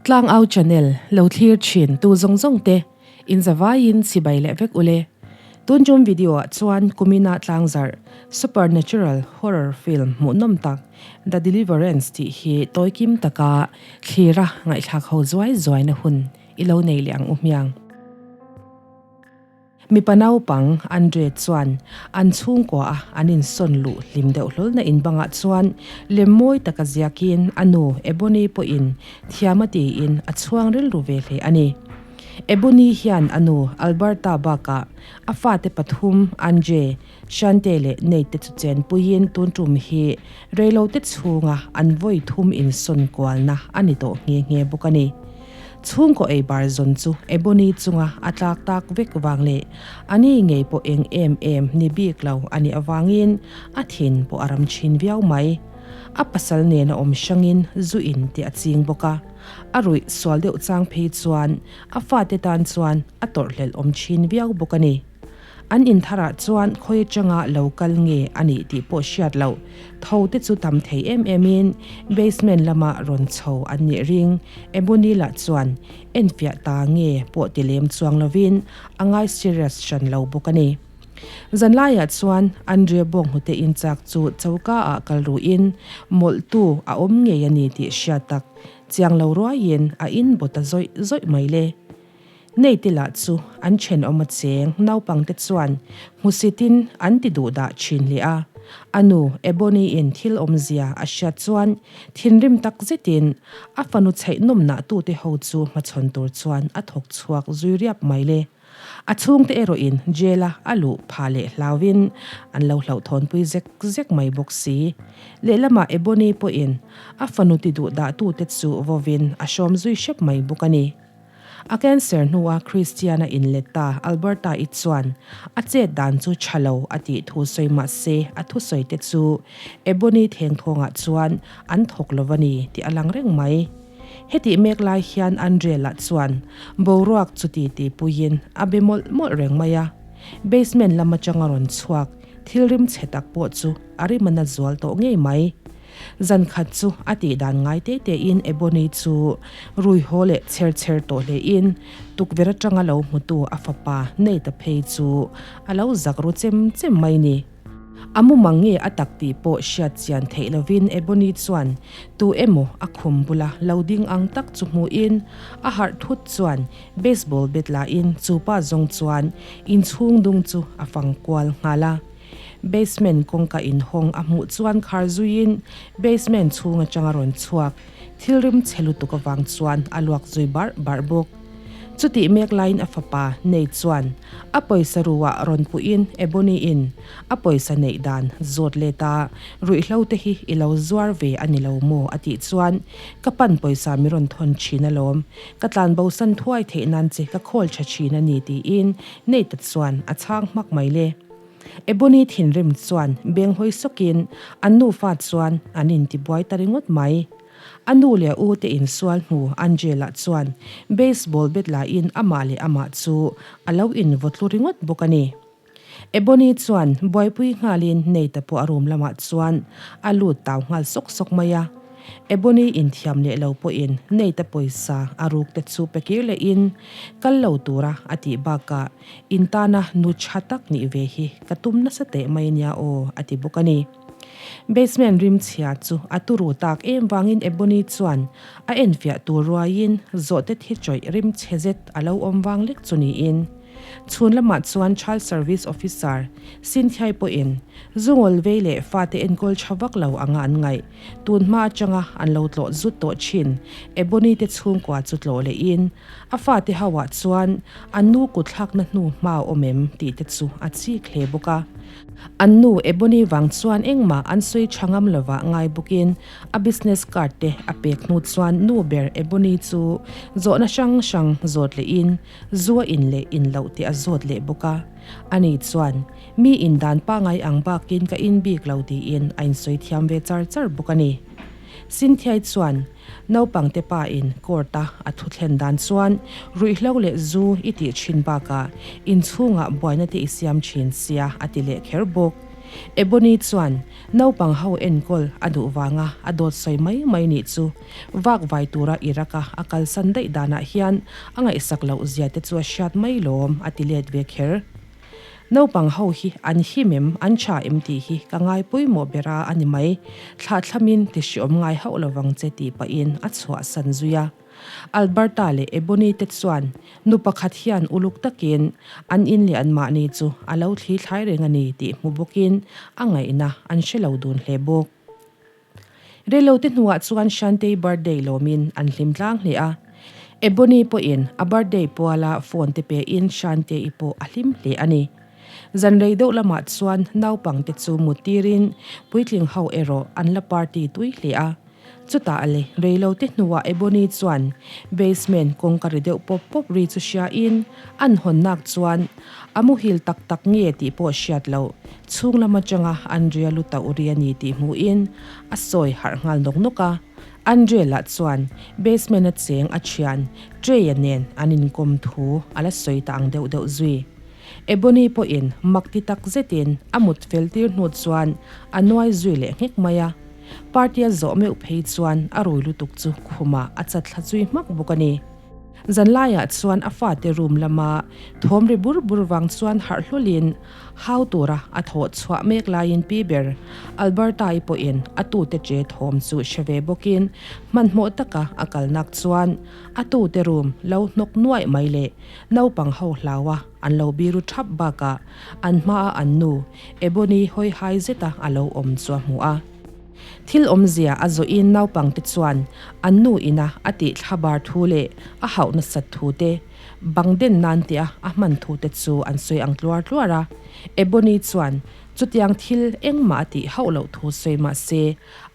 Tlangau channel lo thlir thin tu zawng zawng te in zavaiin chibai leh vek ule. Tun tum video ah chuan kumina tlangzarh supernatural horror film hmuhnawm tak The Deliverance tih hi tawikim taka thlira ngaihthlak ho zuai zuaina hun i lo nei leh ang u hmiang. Mipa naupang Andre chuan an chhungkua a an insawn luh hlim deuh hlawl na in bangah chuan lem mawi taka ziakin a nu Ebony pawhin thiam a tiin a chhuang rilru ve hle a ni. Ebony hian a nu Alberta bakah a fate pathum Andre, Shante leh Nate te chu chenpuiin tun tum hi reilote chhunga an vawi thum insawn kualna a ni tawh nghe nghe bawk a ni. Chhungkaw ei bar zawn chu Ebony chunga a tlak tak vek vang leh a ni ngei pawh eng em em ni bik lo a nih avangin a thin pawh a ram thin viau mai. A pasal nena awm hrangin zu in tih a ching bawk a, a ruih sual deuh chang phei chuan a fate tan chuan a tawrhhlelh awm thin viau bawk a ni. An intharah chuan khawi atanga lo kal nge a nih tih pawh hriat loh tho te chu tam thei em em in basement lama rawn chho an nih ring. Ebony lah chuan enfiah ta nge pawh ti lem chuang lovin a ngai serious hran lo bawk a ni. Zanlaiah chuan Andrea bawnghnute inchak chu choka ah kal ruhin mawlhtu a awm ngei a ni tih hriat tak chiang lo ruaiin a inbaw ta zawih zawih mai le. Neite lah chu an thenawm a cheng naupangte chuan hmusitin an ti duh dah thin hle a. A nu Ebony-in thil awmzia a hriat chuan thinrim tak zetin a fanu chheih nawmnah tute ho chu hmachhawn tur chuan a thawk chhuak zui riap mai le. A chhungte erawhin jail-a a luh phah leh hlauhin an lo hlauhthawnpui zek zek mai bawk si. Lehlamah Ebony pawhin a fanu ti duh dah tute chu vawin a hrawm zui hrep mai bawk a ni. A cancer hnua Christian-a inlet ta Alberta-i chuan a chet dan chu tha lo a tih thu sawi mah se a thusawi te chu Ebony thengthawngah chuan an thawk lo a ni tih a lang reng mai. Hetih mek lai hian Andre lah chuan boruak chu ti ti puiin a be mawlh mawlh reng mai a. Basement lam atanga rawn chhuak thil rim chhe tak pawh chu a rim a na zual tawh ngei mai. Zan khat chu a tih dan ngai te te in Ebony chu rui haw leh chher chher tawh hle in tukverh atanga lo hmutu a fapa Nate-a phei chu a lo zak ru chem chem mai ni. A mumang nge a tak tih pawh hriat chian theih lovin Ebony chuan tu emaw a khum bula lo ding ang tak chu hmuh in a harh thut chuan baseball bat la in chu pa zawng chuan inchhung dung chu a fang kual nghal a. Basement kawngka inhawng a hmuh chuan khar zuiin basement chhung atanga rawn chhuak thil rim chhe lutuk avang chuan a luak zui barh barh bawk. Chutih mek laiin a fapa Nate chuan a pawisa ruah rawn puhin Ebony-in a pawisa neih dan zawt let a, Ruihhlo te hi i lo zuar ve a ni lo maw? a tih chuan Ka pan pawisa mi rawn thawn thin alawm, ka tlanbosan thuai theih nan che ka khawl tha thin a ni tiin Nate-a chuan a chhang hmak mai le. Ebony thinrim chuan beng hawi sawkin an nufa chuan an intibuai ta ringawt mai. A nu leh a u te insual hmu Angela chuan baseball bat lain amah leh amah chu a lo invawtlu ringawt bawk a ni. Ebony chuan buaipui nghalin Nate-a pawh a room lamah chuan a lut tau nghal sawk sawk mai a. Ebony inthiam leh lo pawhin Nate-a pawisa a ruk te chu pe kir lehin kal lo tura a tih bakah In tana nu tha tak nih ve hi ka tum nasa teh mai nia aw, a ti bawk a ni. Basement rim chhia chu a turu tak em vangin Ebony chuan a enfiah tur ruaiin zawhte thi chawih rim chhe zet a lo awm vang lek chu niin chhun lamah chuan Child Service Officer Cynthia-i pawhin zungawl vei leh fate enkawl tha vak lo anga an ngaih tun hma atanga an lo tlawh zut tawh thin Ebony te chhungkua chu tlawh lehin A fate ho ah chuan an nu kutthlakna hnu hma a awm em tih te chu a chik hle bawk a. An nu Ebony vang chuan engmah an sawi tha ngam lovah ngai bawkin a business card te a pek hnu chuan nu ber Ebony chu zawhna hrang hrang zawt lehin zu a in leh in loh te a zawt leh bawk a. Ani chuan mi in dan pangai ang bakin ka in bik lo tiin a insawi thiam ve char char bawk a ni. Cynthia-i chuan Naupangte pa in court a a thu thlen dan chuan ruihhlo leh zu i tih thin bakah inchhungah buaina te i siam thin sia a ti leh kher bawk. Ebony chuan naupang ho enkawl a duh vanga a dawt sawi mai mai nih chu vak vai tura Iraq a a kalsan daih danah hian a ngaihsak loh zia te chu a hriat mai lawm a ti let ve kher. Naupang ho hi an him em, an tha em tih hi ka ngai pawimawh ber a a ni mai. Thlahthlamin ti hriawm ngai hauh lovang che tih pahin a chhuahsan zui a. Alberta leh Ebony te chuan nu pakhat hian uluk takin an in leh anmahni chu a lo thli thlai reng a ni tih hmu bawkin a ngaihna an hre lo dun hle bawk. Reilote hnuah chuan Shantei birthday lawmin an hlim tlang hle a. Ebony pawhin a birthday puala phone te pein Shantei pawh a hlim hle a ni. Zan rei deuh lamah chuan naupangte chu mut tirin puitling ho erawh an la party tui hle a. Chutah le, reilote hnuah Ebony chuan basement kawngka ri deuh pawp pawp ri chu hriain an hawnnak chuan a muhil tak tak nge tih pawh hriat loh chhung lam atanga Andrea lu tauh ri a ni tih hmuhin a sawi harh nghal nawk nawk a. Andrea lah chuan basement a cheng a thian Trey-a nen an inkawm thu a la sawi ta ang deuh deuh zui. Ebony pawhin mak ti tak zetin a mut fel tir hnu chuan a nuai zui leh nghek mai a. Party a zawh meuh phei chuan a rui lutuk chu khumah a chat thla zui hmak bawk a ni. Zanlaiah chuan a fate room lama thawm ri bur bur vang chuan harh hlulin hau tura a thawh chhuah mek laiin pi ber Alberta-i pawhin a tute che thawm chu hre ve bawkin hmanhmawh taka a kalnak chuan a tute room lo hnawk nuaih mai leh naupang ho hlaua an lo biru thap bakah an hmaa an nu Ebony hawi hai zeta a lo awm chu a hmu a. Thil awmzia a zawhin naupangte chuan an nu ina a tih thlabar thu leh a hauh nasat thu te, bang den nan tia a hman thu te chu an sawi ang tluar tluar a. Ebony chuan chutiang thil engmah a tih hauh loh thu sawi mah se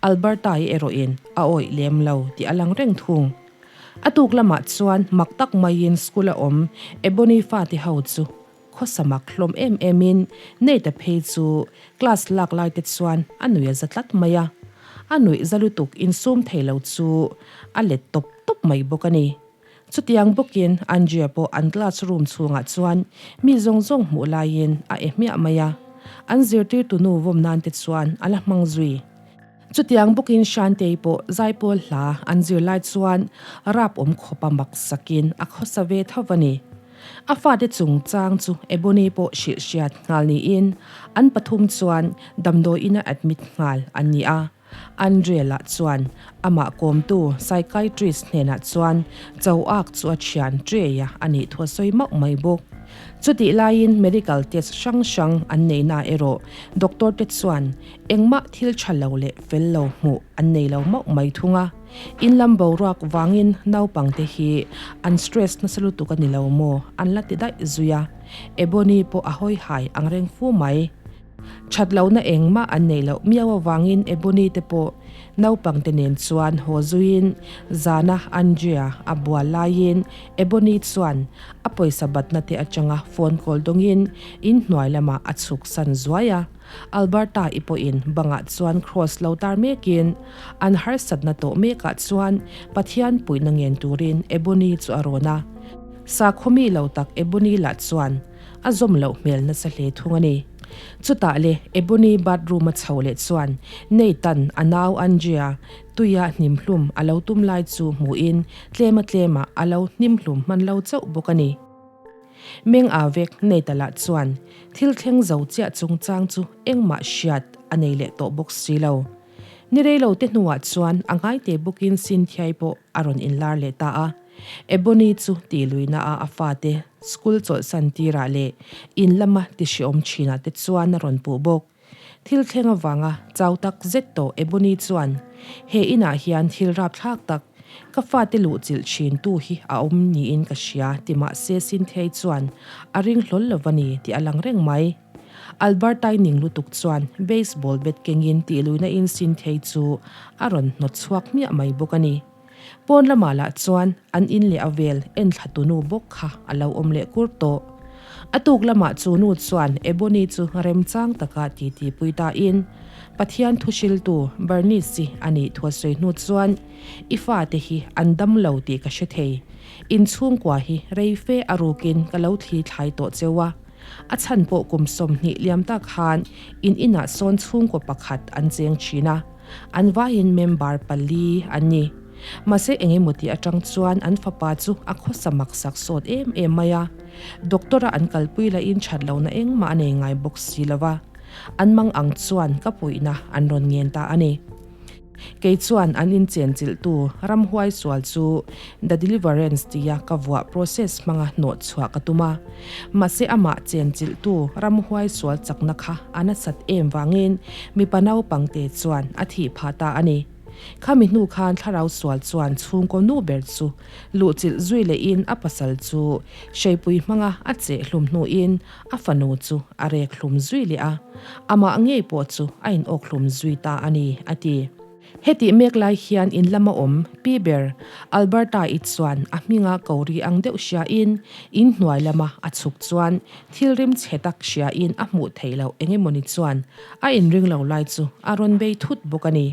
Alberta-i erawhin a awih lem lo tih a lang reng thung. A tuk lamah chuan mak tak maiin school a awm Ebony fate ho chu Khawsa mak hlawm em em in Nate-a phei chu class lak lai te chuan a nuih a za tlat mai a. A nuih za lutuk insum thei lo chu a let tawp tawp mai bawk a ni. Chutiang bawkin Andrea pawh an class room chhungah chuan mi zawng zawng hmuh laiin a e hmiah mai a. An zirtirtu nu vawm nan te chuan a la hmang zui. Chutiang bawkin Shantei pawh zaipawl hla an zir lai chuan rap awm khawpa mak sakin a khawsa ve tho a ni. A fate chungchang chu Ebony pawh hrilh hriat nghal niin an pathum chuan damdawi ina admit nghal an ni a. Andre lah chuan amah kawmtu psychiatrist hnenah chuan Choak chu a thian Trey-a a nih thu a sawi mauh mai bawk. Chutih laiin medical test hrang hrang an neihna erawh doctor te chuan Engmah thil tha lo leh fel lo hmuh an nei lo mauh mai thung a, in lam boruak vangin naupangte hi an stress nasa lutuk a ni lo maw an la ti daih zui a, Ebony pawh a hawi hai ang reng fu mai. That lohna engmah an neih loh miau avangin Ebony te pawh naupangte nen chuan haw zuiin zana Andrea a bual laiin Ebony chuan a pawisa batna te atanga phone call dawngin inhnuai lamah a chhuksan zuai a. Alberta i pawhin bangah chuan kraws lo tar mekin an harsatna tawh mekah chuan Pathian puihna ngen turin Ebony chu a rawn a. Sakhaw mi lo tak Ebony lah chuan a zawm loh hmel nasa hle thung a ni. Chutah le Ebony bathroom a chho leh chuan Nathan a nau Andrea tuia hnimhlum a lo tum lai chu hmuhin tlema tlemah a lo hnimhlum hman lo chauh bawk a ni. Meng a vek Nate-a lah chuan thil thleng zo chiah chungchang chu engmah hriat a nei leh tawh bawk si lo. Ni reilo te hnuah chuan a ngaite bawkin Cynthia-i pawh a rawn inlar leh ta a. Ebony chu tih luihna a a fate school chawlhsan tirah leh in lama ti hreawm thinah te chuan a rawn puh bawk. Thil thleng avanga chau tak zet tawh Ebony chuan, He inah hian thil rapthlak tak, ka fate luh chilh thin tu hi a awm niin ka hria ti mahse Cynthia-i chuan a ring hlawl lo va ni tih a lang reng mai. Alberta-i ning lutuk chuan baseball bat kengin tih luihna in Cynthia-i chu a rawn hnawt chhuak hmiah mai bawk a ni. Pawn lamah lah chuan an in leh a vel enthla tunu bawk kha a lo awm leh kur tawh. A tuk lamah chu nu chuan Ebony chu remchang taka titi pui tain Pathian thu hriltu Bernice-i a nih thu a sawi hnu chuan, I fate hi an dam lo tih ka hre thei. In chhungkua hi rei fe a rukin ka lo thli thlai tawh cheu a. A chhan pawh kum 20 liam tak khan in inah sawn chhungkaw pakhat an cheng thin a, an vaiin member pali an ni. Mahse engemaw tih atang chuan an fapa chu a khawsa maksak sawt em em mai a, doctor a an kalpui lahin that lohna engmah a nei ngai bawk si lo va, an mang ang chuan ka puihna an rawn ngen ta a ni. Kei chuan an inchenchilhtu ramhuai sual chu The Deliverance tia ka vuah process hmanga hnawh chhuah ka tum a. Mahse amah chenchilhtu ramhuai sual chakna kha a nasat em vangin mipa naupangte chuan a thih phah ta a ni. Khami hnu khan thlarau sual chuan chhungkaw nu ber chu luhchilh zui lehin a pasal chu hreipui hmanga a cheh hlum hnuin A fanu chu a rek hlum zui leh a, amah ngei pawh chu a in awk hlum zui ta a ni, a ti. Hetih mek lai hian in lama awm Pi ber Alberta i chuan a hminga ko ri ang deuh hriain in hnuai lama a chhuk chuan thil rim chhe tak hriain a hmuh theih loh eng emawni chuan a inring lo lai chu a rawn bei thut bawk a ni.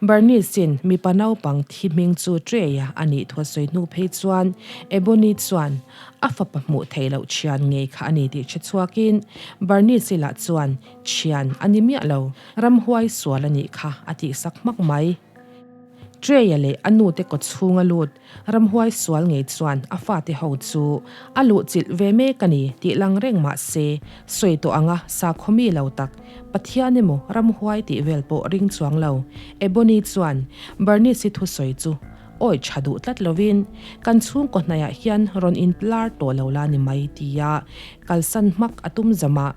Bernice-in mipa naupang thi hming chu Trey-a a nih thu a sawi hnu phei chuan Ebony chuan a fapa hmuh theih loh thian ngei kha a ni tih hre chhuakin Bernice-i lah chuan thian a ni miah lo, ramhuai sual a nih kha a tihsak hmak mai. Trey-a leh a nute kaw chhunga lut Ramhuai sual ngei chuan a fate ho chu a luhchilh ve mek a ni tih lang reng mah se, sawi tawh anga sakhaw mi lo tak, Pathian emaw ramhuai tih vel pawh ring chuang lo. Ebony chuan Bernice-i thusawi chu awi tha duh tlat lovin, Kan chhungkaw hnaiah hian rawn inlar tawh lo la ni mai tia kalsan hmak a tum zamah.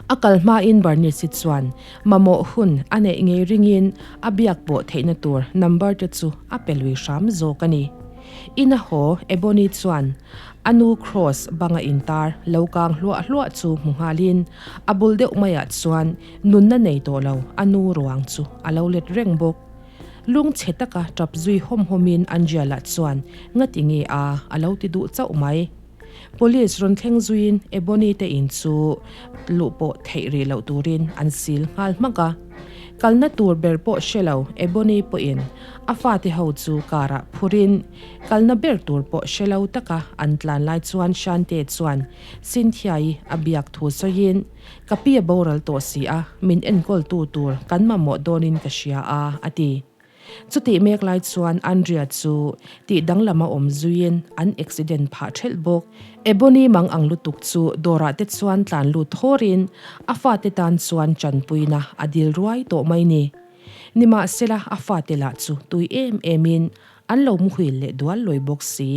A kal hmain Bernice-i chuan Mamawh hun a neih ngei ringin a biak pawh theihna tur number te chu a pe lui hram zawk a ni. Ina haw Ebony chuan a nu Cross banga intar lo kang hluah hluah chu hmu nghalin a bul deuh maiah chuan nunna nei tawh lo a nu ruang chu a lo let reng bawk. Lungchhe taka tap zui hawm hawmin Angela chuan ngati nge a a lo ti duh chauh mai. Police rawn thleng zuiin Ebony te in chu luh pawh theih rih loh turin an sil nghal hmak a. Kalna tur ber pawh hre lo Ebony pawhin a fate ho chu car ah phurin kalna ber tur pawh hre lo taka an tlan lai chuan Shante chuan Cynthia-i a biak thu sawiin, Ka pi a boral tawh si a, min enkawltu tur kan mamawh dawnin ka hria a, a ti. Chutih mek lai chuan Andrea chu tih danglam a awm zuiin an accident phah thelh bawk. Ebony mang ang lutuk chu dawrah te chuan tlan lut thawrin a fate tan chuan chanpuina a dil ruai tawh mai ni. Nimahsela a fate lah chu tui em emin an lo muhil leh dual lawi bawk si.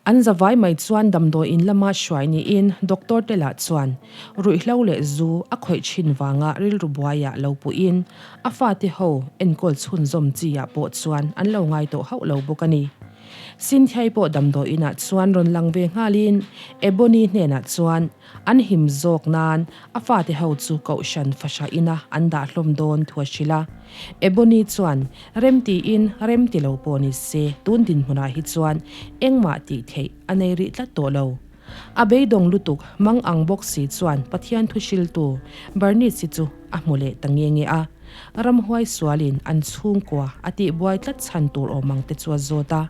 An zavai mai chuan damdawi in lama hruai niin doctor te lah chuan ruihhlo leh zu a khawih thin vanga rilru buaiah lo puhin a fate ho enkawl chhunzawm chi ah pawh chuan an lo ngai tawh hauh lo bawk a ni. Cynthia-i pawh damdawi inah chuan rawn lang ve nghalin Ebony hnenah chuan an him zawk nan A fate ho chu Kohhran fahra ina an dah hlawm dawn thu a hrilh a. Ebony chuan, Rem tiin rem ti lo pawh ni se, tun dinhmunah hi chuan engmah tih theih a nei rih tlat tawh lo. A beidawng lutuk mang ang bawk si chuan Pathian thu hriltu Bernice-i chu a hmu leh ta nge nge a. Ramhuai sualin an chhungkua a tihbuai tlat chhan tur awm ang te chu a zawt a.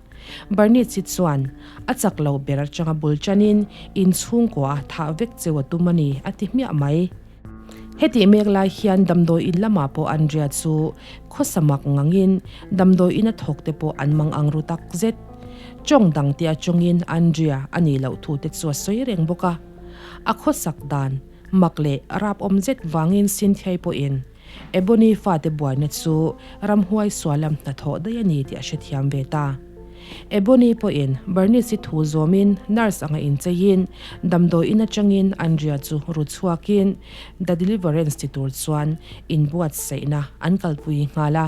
Bernice-i chuan, A chak lo ber atanga bul tanin in chhungkua a thah vek cheu a tum a ni, a ti hmiah mai. Hetih mek lai hian damdawi in lamah pawh Andrea chu khawsa mak ngangin damdawi in a thawk te pawh an mang ang ru tak zet. Tawng dang te atangin Andrea a nih loh thu te chu a sawi reng bawk a. A khawsak dan mak leh rapawm zet vangin Cynthia-i pawhin Ebony fate buaina chu ramhuai sual lam hnathawh daih a ni tih a hrethiam ve ta. Ebony pawhin Bernice-i thu zawmin nurse anga incheiin damdawi in atangin Andrea chu ru chhuakin The Deliverance ti tur chuan inbuatsaihna an kalpui nghal a.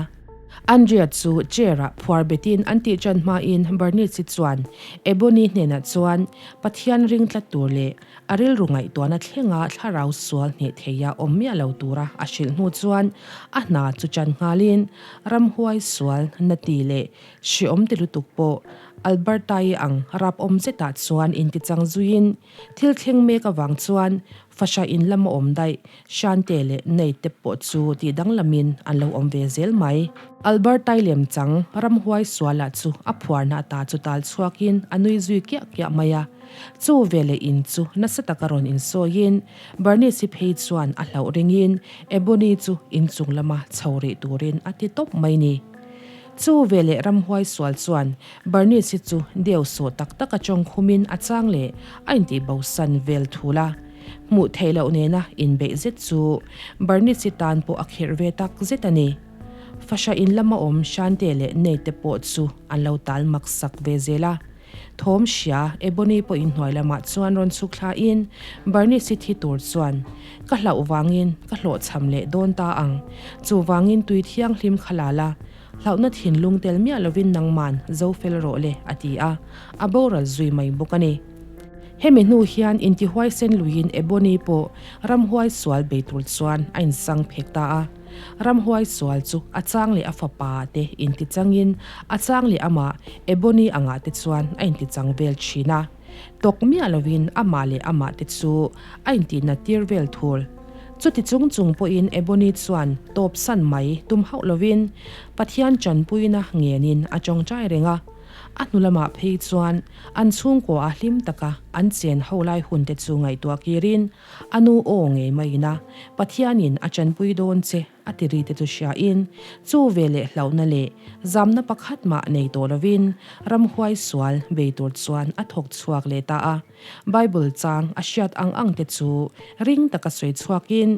Andrea chu chair-ah phuar betin an tih tan hmain Bernice-i chuan Ebony hnenah chuan Pathian ring tlat tur leh A rilru ngaihtuahna thlenga thlarau sual hneh theia awm miah lo tura a hrilh hnu chuan a hna chu chan nghalin ramhuai sual na ti leh hreawm ti lutuk pawh Alberta-i ang rap awm zetah chuan intichang zuiin thil thleng mek avang chuan Fasha in lama awm daih Shante leh Nate te pawh chu tih danglamin an lo awm ve zel mai. Alberta-i lemchang ramhuai sualah chu a phuarna ata chu tal chhuakin a nui zui kiah kiah mai a. Chu veleh in chu nasa taka rawn insawiin Bernice-i phei chuan a hlauh ringin Ebony chu inchung lama chho rih turin a ti tawp mai ni. Chu veleh ramhuai sual chuan Bernice-i chu deu sawh tak tak a tawng khumin a chang leh a intihbosan vel thul a. Hmuh theih loh nena inbeih zet chu Bernice-i tan pawh a khirh ve tak zet a ni. Fahra in lama awm Shante leh Nate te pawh chu an lo tal mak sak ve zel a. Thawm hria, Ebony pawh inhnuai lamah chuan rawn chhuk thlain Bernice-i thi tur chuan, Ka hlauh vangin ka hlawhchham leh dawn ta ang. Chuvangin tui thianghlim kha la la, hlauhna thinlung tel miah lovin nangman zo fel rawh le, a ti a, a boral zui mai bawk a ni. Hemi hnu hian intihuaisen luiin Ebony pawh ramhuai sual bei tur chuan a insang phek ta a. Ramhuai sual chu a chang leh a fapa te intichangin a chang leh amah Ebony angah te chuan a intichang vel thin a. Tawk miah lovin amah leh amah te chu a intihnat tir vel thul. Chuti chung chung pawhin Ebony chuan tawpsan mai tum hauh lovin Pathian chanpuina ngenin a tawngtai reng a. A hnu lamah phei chuan an chhungkua a hlim taka an chen ho lai hun te chu ngaihtuah kirin A nu aw ngei maiin a, Pathianin a chanpui dawn che a ti ri te chu hriain, chu ve leh hlauhna leh zamna pakhat mah nei tawh lovin ramhuai sual bei tur chuan a thawk chhuak leh ta a. Bible chang a hriat ang ang te chu ring taka sawi chhuakin,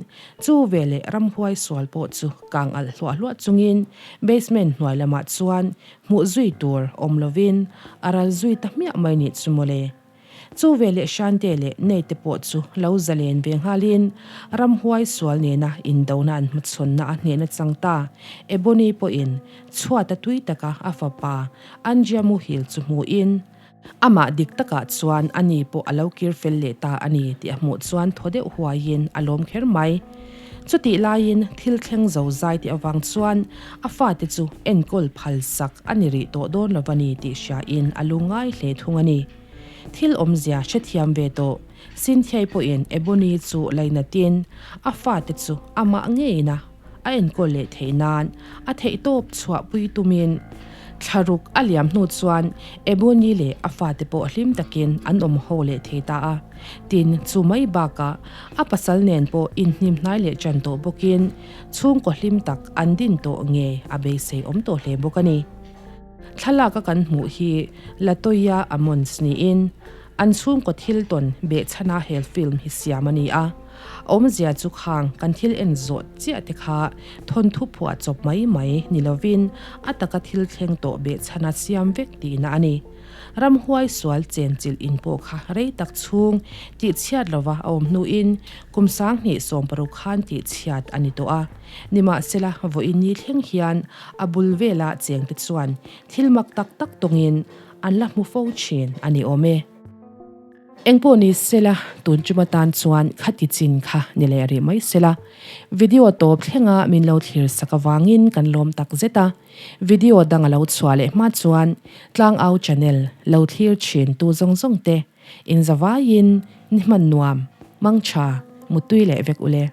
chu ve leh ramhuai sual pawh chu kang alh hluah hluah chungin basement hnuai lamah chuan hmuh zui tur awm lovin a ral zui ta hmiah mai nih chu mawle. Chu ve leh Shante leh Nate pawh chu lo zalen ve nghalin ramhuai sual nena indona an hmachhawnna a hnehna chang ta. Ebony pawhin chhuata tui taka a fapa Anjia muhil chu hmuhin, amah dik takah chuan ani pawh a lo kir fel leh ta a ni tih a hmuh chuan thaw deuh huaiin a lawm kher mai. Chutih laiin thil thleng zo zai tih avang chuan a fate chu enkawl phal sak a ni rih tawh dawn lo va ni tih hriain a lungngai hle thung a ni. Thil awmzia hrethiam ve tawh Cynthia-i pawhin Ebony chu lainatin a fate chu amah ngeina a enkawl leh theih nan a theihtawp chhuahpui tumin thlaruk a liam hnu chuan Ebony leh a fate pawh hlim takin an awm ho leh thei ta a. Tin, chu mai bakah a pasal nen pawh inhnim hnai leh ṭan tawh bawkin chhungkaw hlim tak an din tawh nge a beisei awm tawh hle bawk a ni. Thlalak a kan hmuh hi Latoya Ammons niin an chhungkaw thil tawn behchhana hel film hi siam a ni a. A awmzia chu khang kan thil en zawh chiah te kha thawnthu phuah chawp mai mai ni lovin a taka thil thleng tawh behchhana siam vek tihna a ni. Ramhuai sual chenchilh in pawh kha rei tak chhung tihchhiat lova a awm hnuin kum 2016 khan tihchhiat a ni tawh a. Nimahsela, vawiin ni thleng hian a bul vela chengte chuan thil mak tak tak tawngin an la hmu fo thin a ni awm e. Engpawh ni sela, tun tum atan chuan khati chin kha ni leh rih mai sela. Video tawp thlenga min lo thlir sak avangin kan lawm tak zet a. Video dang a lo chhuah leh hma chuan Tlangau channel lo thlir thin tu zawng zawng te inzavaiin ni hman nuam, mangtha, muttui leh vek ule.